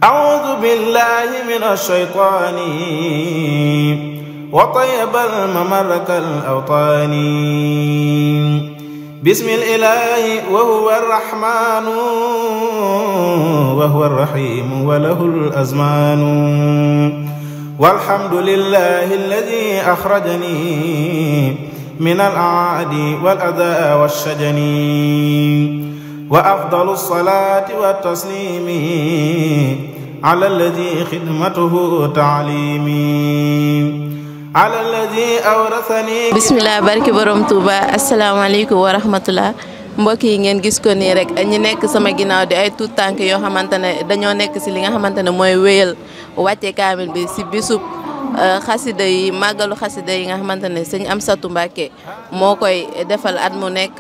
أعوذ بالله من الشيطان وطيب الممر كالأوطان بسم الإله وهو الرحمن وهو الرحيم وله الأزمان والحمد لله الذي أخرجني من الأعادي والأذى والشجن وأفضل الصلاة والتسليم على الذي خدمته تعليمي على الذي أورثني بسم الله بارك borom Touba asalaamaaleykum wa rahmatullah mbokk yi ngeen gis ko nii rek ñi nekk sama ginnaaw di ay tuut tànk yoo xamante ne dañoo nekk si li nga xamante ne mooy wéyal wàcce kaamil bi si bisub xasida yi màggalu xasida yi nga xamante ne sëñ Amsatou Mbacké moo koy defal at mu nekk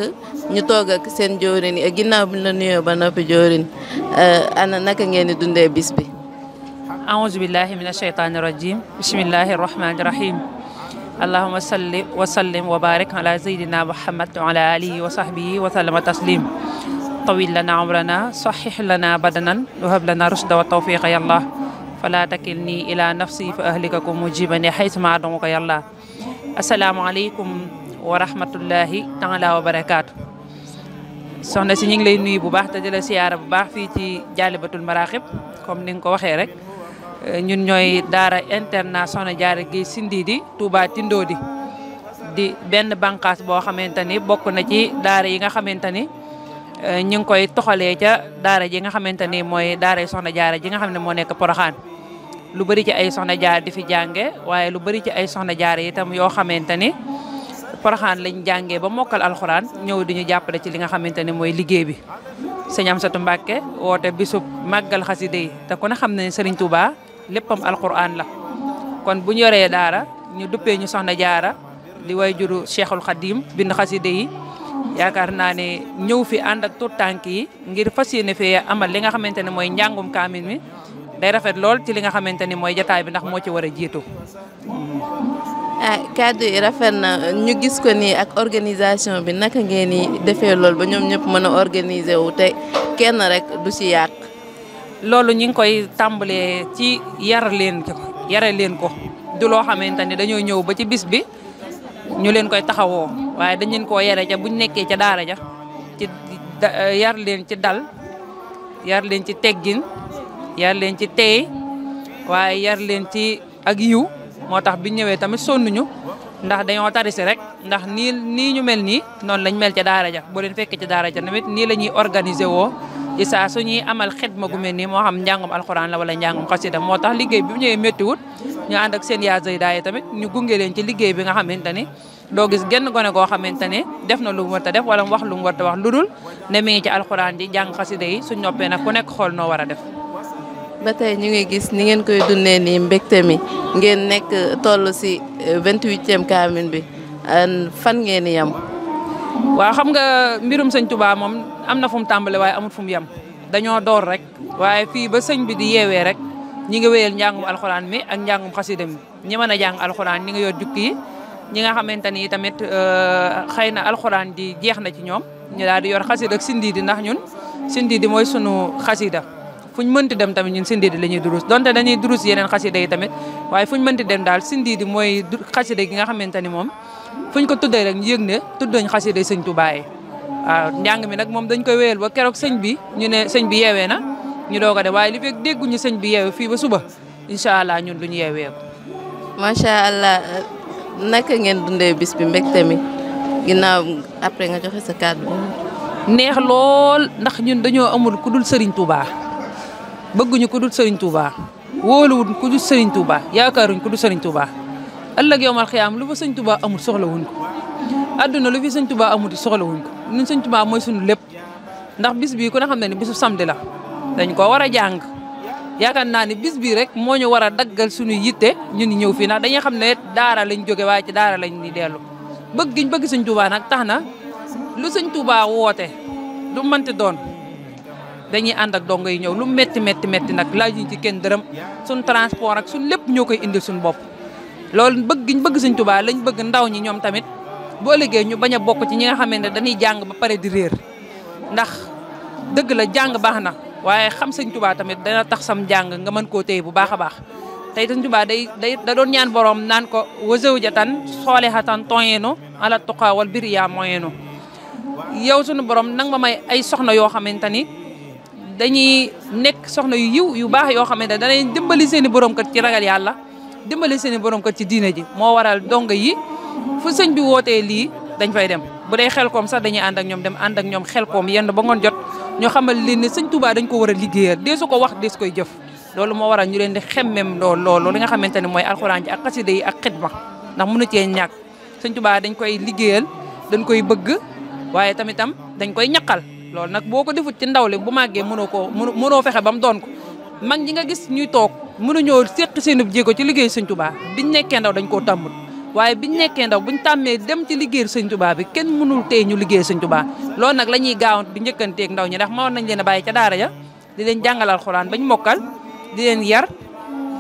ñu toog ak seen joorin yi ginnaaw bi la nuyoo ba noppi joorin ana naka ngeen di dundee bis bi. أعوذ بالله من الشيطان الرجيم بسم الله الرحمن الرحيم اللهم صل وسلم وبارك على سيدنا محمد وعلى آله وصحبه وسلم تسليم طويل لنا عمرنا صحح لنا بدنا وهب لنا رشد والتوفيق يا الله فلا تكلني إلى نفسي فأهلككم مجيبني حيث ما أدعوك يا الله السلام عليكم ورحمة الله تعالى وبركاته soxna si ñu ngi lay nuyu bu baax te di la siyaara bu baax fii ci Jaalibatul Maraaxib comme ni nga ko waxee rek ñun ñooy daara internat Soxna Jaara Géej Sindiidi Touba Tindoodi di benn bànqaas boo xamante ni bokk na ci daara yi nga xamante ni ñu ngi koy toxalee ca daara ji nga xamante ni mooy daara Soxna Jaara ji nga xam ne moo nekk Poroxaan lu bëri ci ay Soxna Jaara di fi jànge waaye lu bëri ci ay Soxna Jaara itam yoo xamante ni Poroxaan lañ jàngee ba mokkal alxuraan ñëw di ñu jàppale ci li nga xamante ni mooy liggéey bi sëñ Amsatou Mbacké woote bisub màggal xasida yi te ku ne xam ne Serigne Touba léppam alxuraan la kon bu ñu yoree daara ñu duppee ñu Soxna Jaara di way juru Cheikhul Khadim bind xasida yi yaakaar naa ne ñëw fi ànd ak tuut tànk yi ngir fas yéene fee amal li nga xamante ne mooy njàngum kaamil mi day rafet lool ci li nga xamante ni mooy jataay bi ndax moo ci war a jiitu. kàddu yi rafet na ñu gis ko nii ak organisation bi naka ngeen ni defee loolu ba ñoom ñëpp mën a organiser wu te kenn rek du ci yàq. loolu ñu ngi koy tàmbalee ci yare leen ko du loo xamante ni dañoo ñëw ba ci bis bi ñu leen koy taxawoo waaye dañ leen koo yare ca buñ nekkee ca daara ja ci yar leen ci dal yar leen ci teggin yar leen ci teey waaye yar leen ci ak yiw moo tax bi ñëwee tamit sonnuñu ndax dañoo tarisi rek ndax nii ñu mel nii noonu lañ mel ca daara ja boo leen fekkee ca daara ja tamit nii la ñuy organiser woo ci saa suñuy amal xidma gu mel nii moo xam njàngum alxuraan la wala njàngum xasida moo tax liggéey bi bu ñëwee méttiwut ñu ànd ak seen yaa zayda yi tamit ñu gunge leen ci liggéey bi nga xamante ni doo gis genn gone goo xamante ne def na lu mu war a def wala mu wax lu mu war a wax lu dul ne mi ngi ci alxuraan di jàng xasida yi suñ noppee nag ku nekk xool noo war a def. ba tey ñu ngi gis ni ngeen koy dundee nii mbégte mi ngeen nekk toll si 28e kaamil bi fan ngeen di yem. waaw xam nga mbirum sëñ Touba moom am na fu mu tàmbale waaye amul fu mu yem dañoo door rek waaye fii ba sëñ bi di yeewee rek ñi nga wéyal njàngum alxuraan mi ak njàngum xasida mi ñi mën a jàng alxuraan ñi nga yor jukki yi ñi nga xamante ni tamit xëy na alxuraan di jeex na ci ñoom ñu daal di yor xasida ak sindiidi ndax ñun sindiidi mooy sunu xasida fuñ mënti dem tamit ñun sindiidi la ñuy durus donte dañuy durus yeneen xasida yi tamit waaye fuñ mënti dem daal sindiidi mooy xasida gi nga xamante ni moom fuñ ko tuddee rek ñu yëg ne tuddañ xasida sëñ Touba yi waaw njàng mi nag moom dañ koy wéyal ba keroog sëñ bi ñu ne sëñ bi yeewee na ñu doog a def waaye li fekk dégguñu sëñ bi yeewee fii ba suba incha allah ñun duñu yeewee ko. macha allah naka ngeen dundee bis bi mbégte mi ginnaaw après nga joxe sa kàddu. neex lool ndax ñun dañoo amul ku dul Serigne Touba bëgguñu ku dul Serigne Touba wóoluwuñ ku dul Serigne Touba yaakaaruñ ku dul Serigne Touba ëllëg yowmal xiyaam lu fa Serigne Touba amul soxlawuñ ko adduna lu fi Serigne Touba amul soxlawuñ ko ñun Serigne Touba mooy suñu lépp ndax bis bii ku ne xam ne ni bisu samedi la dañ ko war a jàng yaakaar naa ni bis bii rek moo ñu war a daggal suñu yitte ñun ñëw fii ndax dañuy xam ne daara lañ jóge waaye ci daara lañ ni dellu bëgg giñ bëgg Serigne Touba nag tax na lu Serigne Touba woote lu mënti doon dañuy ànd ak dongo yi ñëw lu metti nag laaj ñu ci kenn dërëm suñ transport ak suñ lépp ñoo koy indil suñ bopp loolu bëgg giñ bëgg Sëñ Tuubaa lañ bëgg ndaw ñi ñoom tamit boo liggéey ñu bañ a bokk ci ñi nga xamante ne dañuy jàng ba pare di réer ndax dëgg la jàng baax na waaye xam sëñ Tuubaa tamit dana tax sam jàng nga mën koo téye bu baax a baax tey sëñ Tuubaa da doon ñaan borom naan ko wa zawjatan solihatan toyenu ala tuqa wal birri yaa moyenu yow sunu borom nang ma may ay soxna yoo xamante ni dañuy nekk soxna yu yiw yu baax yoo xamante ne danañ dimbali seen i borom kat ci ragal yàlla dimbali seen i borom kat ci diine ji moo waral donga yi fu sëñ bi wootee lii dañ fay dem bu dee Xelkom sax dañuy ànd ak ñoom dem ànd ak ñoom Xelkom yenn ba ngoon jot ñoo xamal leen ne sëñ Touba dañ ko war a liggéeyal dee su ko wax dee su koy jëf loolu moo waral ñu leen di xemmem loolu li nga xamante ne mooy alxuraan ji ak xasida yi ak xidma ndax mënu cee ñàkk sëñ Touba dañ koy liggéeyal dañ koy bëgg waaye tamitam dañ koy ñaqal loolu nag boo ko defut ci ndaw li bu màggee mënoo fexe ba mu doon ko mag ñi nga gis ñuy toog mënuñoo séq seenub jéego ci liggéey sëñ Touba biñ nekkee ndaw dañ koo tàmmut waaye biñ nekkee ndaw buñ tàmmee dem ci liggéey sëñ Touba bi kenn mënul tey ñu liggéey sëñ Touba loolu nag la ñuy gaawant di njëkkanteeg ndaw ñi ndax mënoon nañ leen a bàyyi ca daara ja di leen jàngalal Alxuraan bañ mokkal di leen yar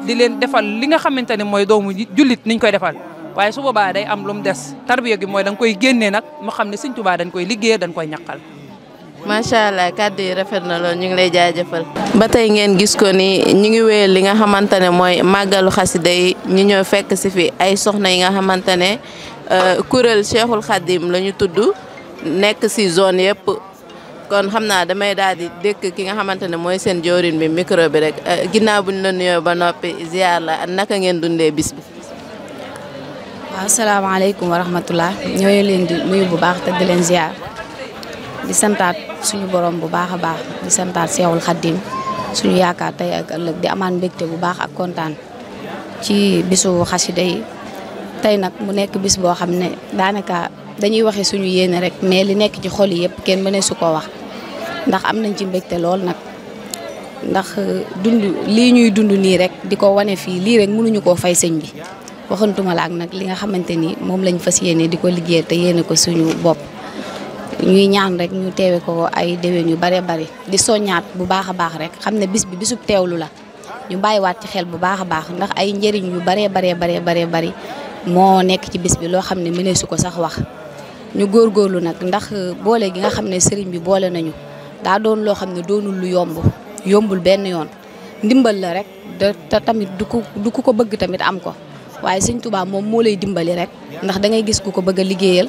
di leen defal li nga xamante ne mooy doomu jullit niñ koy defal waaye su boobaa day am lu mu des tarbiya gi mooy da nga koy génnee nag mu xam ne sëñ Touba dañ koy liggéey dañ koy ñaqal. macha allah kàddu yi rafet na lool ñu ngi lay jaajëfal. ba tey ngeen gis ko ni ñu ngi wéyal li nga xamante ne mooy màggalu xasida yi ñu ñëw fekk si fi ay soxna yi nga xamante ne kuréel Cheikhul Khadim la ñu tudd nekk si zone yëpp kon xam naa damay daal di dëkk ki nga xamante ne mooy seen jawriñ bi micro bi rek ginnaaw buñ la nuyoo ba noppi ziar la naka ngeen dundee bis bi. waaw asalaamaaleykum wa rahmatulah ñooy leen di nuyu bu baax te di leen ziar di santaat suñu borom bu baax a baax di santaat Seexul Xaddim suñu yaakaar tey ak ëllëg di amaan mbégte bu baax ak kontaan ci bisu xasida yi tey nag mu nekk bis boo xam ne daanaka dañuy waxe suñu yéene rek mais li nekk ci xol yi yëpp kenn mëne su ko wax ndax am nañ ci mbégte lool nag ndax dund lii ñuy dund nii rek di ko wane fii lii rek mënuñu koo fay sëñ bi waxantuma la ak nag li nga xamante ni moom lañ fas yéene di ko liggéey te yéene ko suñu bopp ñuy ñaan rek ñu teewe ko ay déwén yu bare bari di soññaat bu baax a baax rek xam ne bis bi bisub teewlu la ñu bàyyiwaat ci xel bu baax a baax ndax ay njëriñ yu baree bari moo nekk ci bis bi loo xam ne mëneesu ko sax wax ñu góorgóorlu nag ndax boole gi nga xam ne sëriñ bi boole nañu daa doon loo xam ne doonul lu yombul benn yoon ndimbal la rek te tamit du ko bëgg tamit am ko waaye sëñ Touba moom moo lay dimbali rek ndax da ngay gis ku ko bëgg a liggéeyal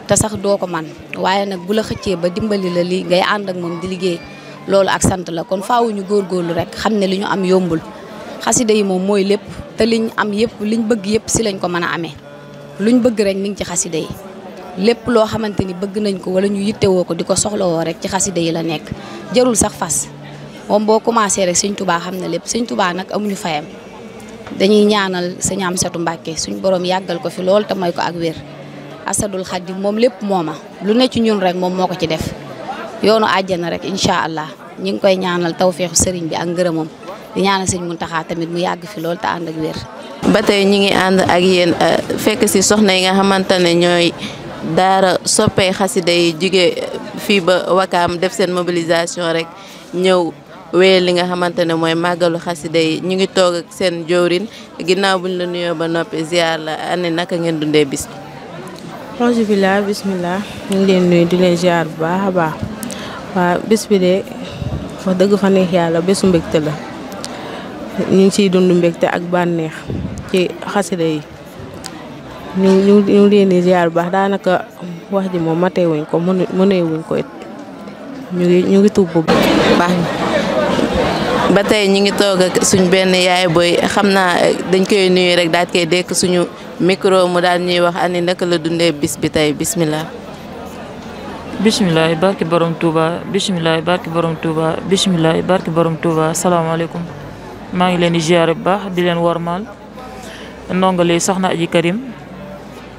te sax doo ko man waaye nag bu la xëccee ba dimbali la li ngay ànd ak moom di liggéey loolu ak sant la kon faaw ñu góorgóorlu rek xam ne li ñu am yombul xasida yi moom mooy lépp te liñ am yëpp liñ bëgg yëpp si lañ ko mën a amee luñ bëgg rek mi ngi ci xasida yi lépp loo xamante ni bëgg nañ ko wala ñu yittewoo ko di ko soxlawoo rek ci xasida yi la nekk jarul sax fas moom boo commencé rek sëñ Touba xam na lépp sëñ Touba nag amuñu fayam dañuy ñaanal sëñ Amsatu Mbàkke suñ borom yàggal ko fi lool te may ko ak wér Asadul Xadim moom lépp mooma lu ne ci ñun rek moom moo ko ci def yoonu àjjana rek incha allah ñu ngi koy ñaanal tawféexu sëriñ bi ak ngërëmam di ñaanal sëñ Muntaxa tamit mu yàgg fi lool te ànd ak wér. ba tey ñi ngi ànd ak yéen fekk si soxna yi nga xamante ne ñooy daara soppee xasida yi jóge fii ba Wakaam def seen mobilisation rek ñëw wéyal li nga xamante ne mooy màggalu xasida yi ñu ngi toog ak seen jawriñ ginnaaw buñ la nuyoo ba noppi ziar la ane naka ngeen dundee bis bi. auzu billah bismillah ñu ngi leen nuyu di leen ziar bu baax a baax waaw bis bi de wax dëgg fa neex yàlla bésu mbégte la ñu ngi ciy dund mbégte ak bànneex ci xasida yi ñu ngi leen di ziar bu baax daanaka wax ji moom matee wuñ ko mënee wuñ ko it ñu ngi tuub bu baax. ba tey ñi ngi toog ak suñ benn yaay booy xam naa dañ koy nuyu rek daal koy dekk suñu micro mu daal ñuy wax ani naka la dundee bis bi tey bismillah. bismillah barki borom Touba bismillah barki borom Touba bismillah barki borom Touba salaamaaleykum maa ngi leen di ziare bu baax di leen warmaal ndongole soxna Aji Karim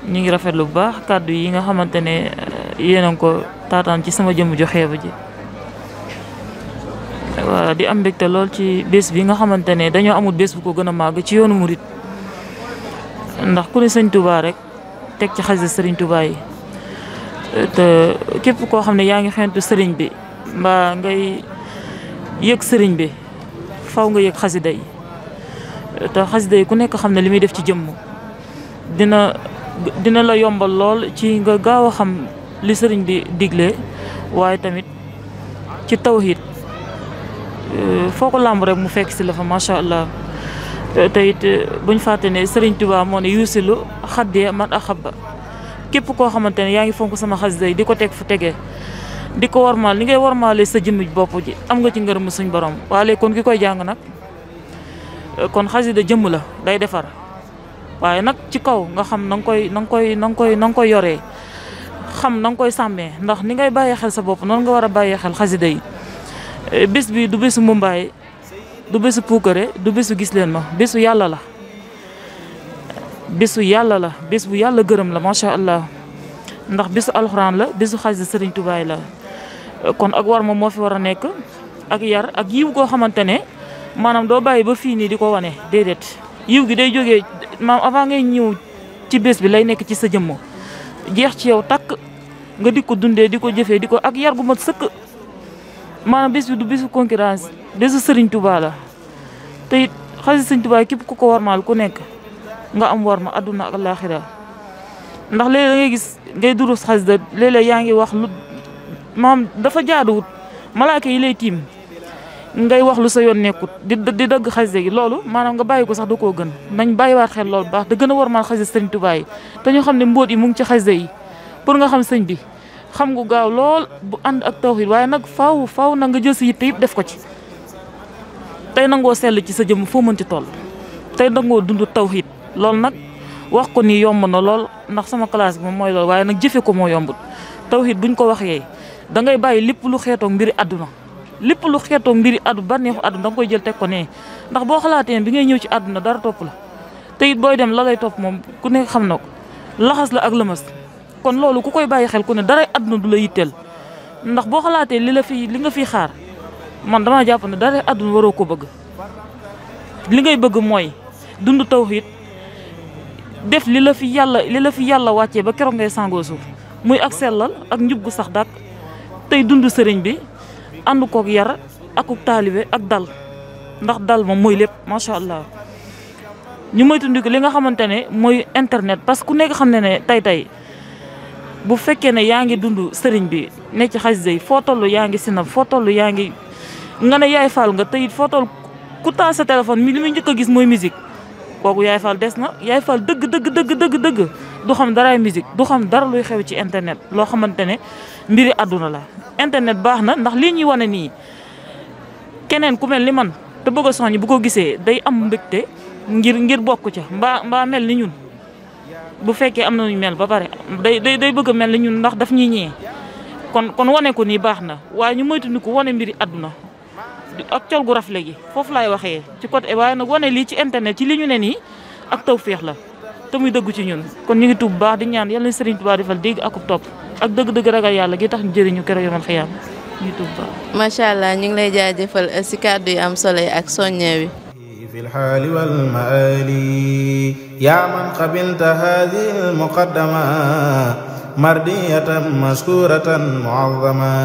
ñu ngi rafetlu bu baax kàddu yi nga xamante ne yéen a ko taataan ci sama jëmm ju xeebu ji. waaw di am mbégte lool ci bés bi nga xamante ne dañoo amul bés bu ko gën a màgg ci yoonu murit ndax ku ne sëñ Touba rek teg ci xasida sëriñ Touba yi te képp koo xam ne yaa ngi xentu sëriñ bi mbaa ngay yëg sëriñ bi faw nga yëg xasida yi te xasida yi ku nekk xam ne li muy def ci jëmm dina la yombal lool ci nga gaaw a xam li sëriñ bi digle waaye tamit ci tawhid foo ko làmb rek mu fekk si la fa macha allah. te it buñ fàtte ne Serigne Touba moo ne yuusilu xaddee man axabba képp koo xamante ne yaa ngi fonk sama xasida yi di ko teg fu tegee di ko warmaal li ngay warmaale sa jëmmi bopp ji am nga ci ngërëm suñ borom waaye kon ki koy jàng nag kon xasida jëmm la day defar waaye nag ci kaw nga xam na nga koy yoree xam na nga koy sàmmee ndax ni ngay bàyyee xel sa bopp noonu nga war a bàyyee xel xasida yi bés bi du bésu Mumbaay du bésu puukare du bésu gis leen ma bésu yàlla la bésu yàlla la bés bu yàlla gërëm la macha allah ndax bésu alxuraan la bésu xasida Serigne Touba la kon ak war ma moo fi war a nekk ak yar ak yiw goo xamante ne maanaam doo bàyyi ba fii nii di ko wane déedéet yiw gi day jógee maam avant ngay ñëw ci bés bi lay nekk ci sa jëmm jeex ci yow takk nga di ko dundee di ko jëfee di ko ak yar gu mat sëkk maanaam bés bi du bésu concurrence bésu Serigne Touba la te it xasida Serigne Touba képp ku ko warmaal ku nekk nga am war ma àdduna ak alaaxira ndax léeg-léeg da ngay gis ngay durus xasida léeg-léeg yaa ngi wax lu maam dafa jaaduwut malaaka yi lay tiim ngay wax lu sa yoon nekkut di dëgg xasida gi loolu maanaam nga bàyyi ko sax da koo gën nañ bàyyiwaat xel loolu baax da gën a warmaal xasida Serigne Touba yi te ñu xam ne mbóot yi mu ngi ci xasida yi pour nga xam sëñ bi xam nga gaaw lool bu ànd ak tawhid waaye nag faaw na nga jël si yitte yëpp def ko ci tey nangoo sell ci sa jëmm foo mën ci toll tey nangoo dund tawhid loolu nag wax ko nii yomb na lool ndax sama classe bi moom mooy loolu waaye nag jëfe ko moo yombut tawhid buñ ko waxee da ngay bàyyi lépp lu xeetoog mbiri àdduna lépp lu xeetoog mbiri bànneexu àdduna da nga koy jël teg ko nee ndax boo xalaatee bi ngay ñëw ci àdduna dara topp la te it booy dem la lay topp moom ku nekk xam na ko laxas la ak lëmas kon loolu ku koy bàyyi xel ku ne dara àdduna du la yitteel ndax boo xalaatee li nga fiy xaar man damaa jàpp ne dara àdduna waroo ko bëgg li ngay bëgg mooy dund tawhid def li la fi yàlla wàccee ba keroog ngay sangoo suuf muy ak sellal ak njub gu sax dàkk tey dund sëriñ bi ànd kook yar akuk taalibe ak dal ndax dal moom mooy lépp macha allah ñu moytandiku li nga xamante ne mooy internet parce que ku nekk xam ne tey bu fekkee ne yaa ngi dund sëriñ bi ne ci xasida yi foo toll yaa ngi sinab foo toll yaa ngi nga ne yaay faal nga teyit foo toll ku taal sa téléphone li muy njëkk a gis mooy musique kooku yaay faal des na yaay faal dëgg du xam daraay musique du xam dara luy xew ci internet loo xamante ne mbiri àdduna la internet baax na ndax lii ñuy wane nii keneen ku mel ni man te bëgg a soññ bu ko gisee day am mbégte ngir bokk ca mbaa mel ni ñun bu fekkee am na ñu mel ba pare day bëgg a mel ni ñun ndax daf ñuy ñee kon wane ko nii baax na waaye ñu moytu ko wane mbiri àdduna ak col gu rafle gi foofu laay waxee ci côté waaye nag wane lii ci internet ci li ñu ne nii ak tawféex la te muy dëggu ci ñun kon ñu ngi tuub baax di ñaan yàlla na Serigne Touba defal dégg ak topp ak dëgg-dëgg ragal yàlla gi tax ñu jëriñu keroog yomal xiyaam ñu ngi tuub baax. macha allah ñu ngi lay jaajëfal si kàddu yi am solo yi ak soññee wi. في الحال والمآل يا من قبلت هذه المقدمة مردية مشكورة معظما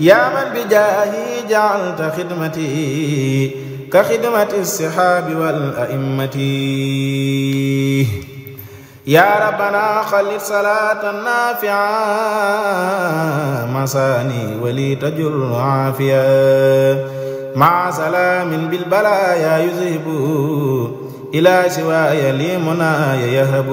يا من بجاهي جعلت خدمتي كخدمة السحاب والأئمة يا ربنا خلد صلاة نافعة مساني ولي تجر عافية مع سلام بالبلايا يذهب إلى سواي لي مناي يهب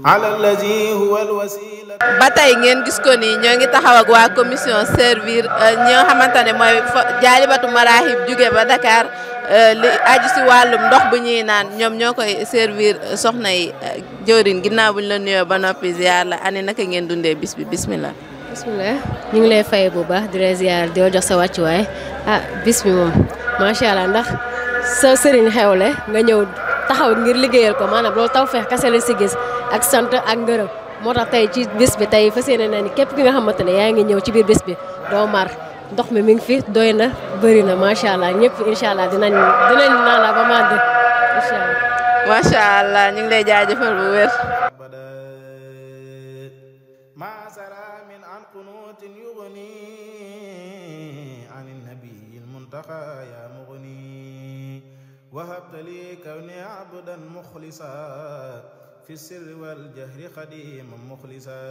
على الذي هو الوسيلة. ba tey ngeen gis ko nii ñoo ngi taxaw ak waa commission servir ñi nga xamante ne mooy jaalibatu marahib jóge ba Dakar li aju si wàllum ndox bu ñuy naan ñoom ñoo koy servir soxna yi jëwriñ ginnaaw buñ la nuyoo ba noppi ziar la ani naka ngeen dundee bis bi bismillah. bismillah ñu ngi lay fay bu baax di la ziar di jox sa wàccuwaay bis bi moom macha allah ndax sa sëriñ xewle nga ñëw taxaw ngir liggéeyal ko maanaam loolu tawfeex kese la si gis ak sant ak ngërëm moo tax tey ci bis bi tey fas yéene na ni képp ki nga xamante ne yaa ngi ñëw ci biir bis bi doo mar ndox mi mi ngi fi doy na bëri na macha allah ñëpp incha allah dinañ naan ba mànd incha allah. macha allah ñu ngi lay jaajëfal bu wér. يا مغني وهبت لي كوني عبدا مخلصا في السر والجهر خديما مخلصا